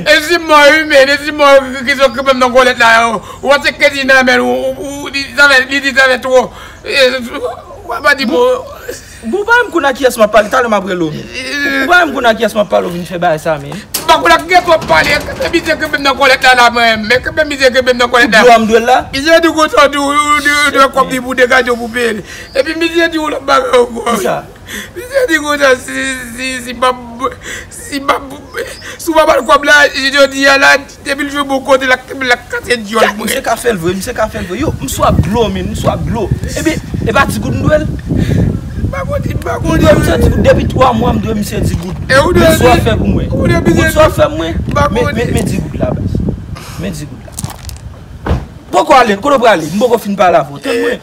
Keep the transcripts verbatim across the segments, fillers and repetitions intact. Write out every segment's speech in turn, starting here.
men. E si mò wi men, e si mò ki sot krebe m nan kolèt la, ou pa tcheke di nan men, ou, ou, ou, li, sa fè, li di sa fè twò. E, ou pa di bon. Bon, pa menm konn a kiyès m ap pale, talè m ap rele w men. Ou pa menm konn a kiyès m ap pale, ou vin fè bagay sa men. M pa konn a kiyès w ap pale, kenbe misye kenbe m nan kolèt la, la, mwen, men kenbe misye kenbe m nan kolèt la. Ou dlo a m dwe l la? Misye di konsa, ou di, ou di, ou di, kòb li pou degaje w pou peye li. Epi misye di yon lòt bagay ankò. Kisa? Misye di konsa, si, si, si m ap, si m ap, si w pa ba l kòb la, jodi a la, depi l jwenn bon kote, l ap, l ap kase dyòl mwen. Misye ka fè l vre, misye ka fè l vre. Yo, m swa dlo, men, m swa dlo. Epi, e pa ti goud m dwe l? M pa konn, m pa konn. M dwe misye di goud. Depi twa mwa, m dwe misye di goud. E ou dwe. Goud sa w fè pou mwen. Ou dwe misye. Goud sa w fè pou mwen. M pa konn. Men, men, men di goud la, baz. Men di goud la. Poko ale, kote w prale? M poko fin pale avè w. Tann mwen.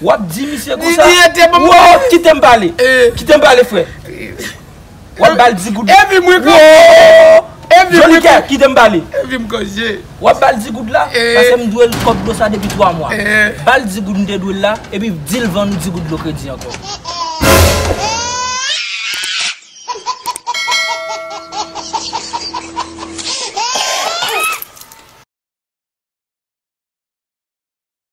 W ap di misye konsa. Wo, kite m pale. Kite m pale, frè. W ap ba l di goud. Epi mwen kanpe. Epi mwen kanpe. Jolikè, kite m pale. Epi m kanpe. W ap ba l di goud la, paske m dwe l kòb dlo sa depi twa mwa. Ba l di goud m te dwe l la, epi di l vann ou di goud dlo kredi ankò.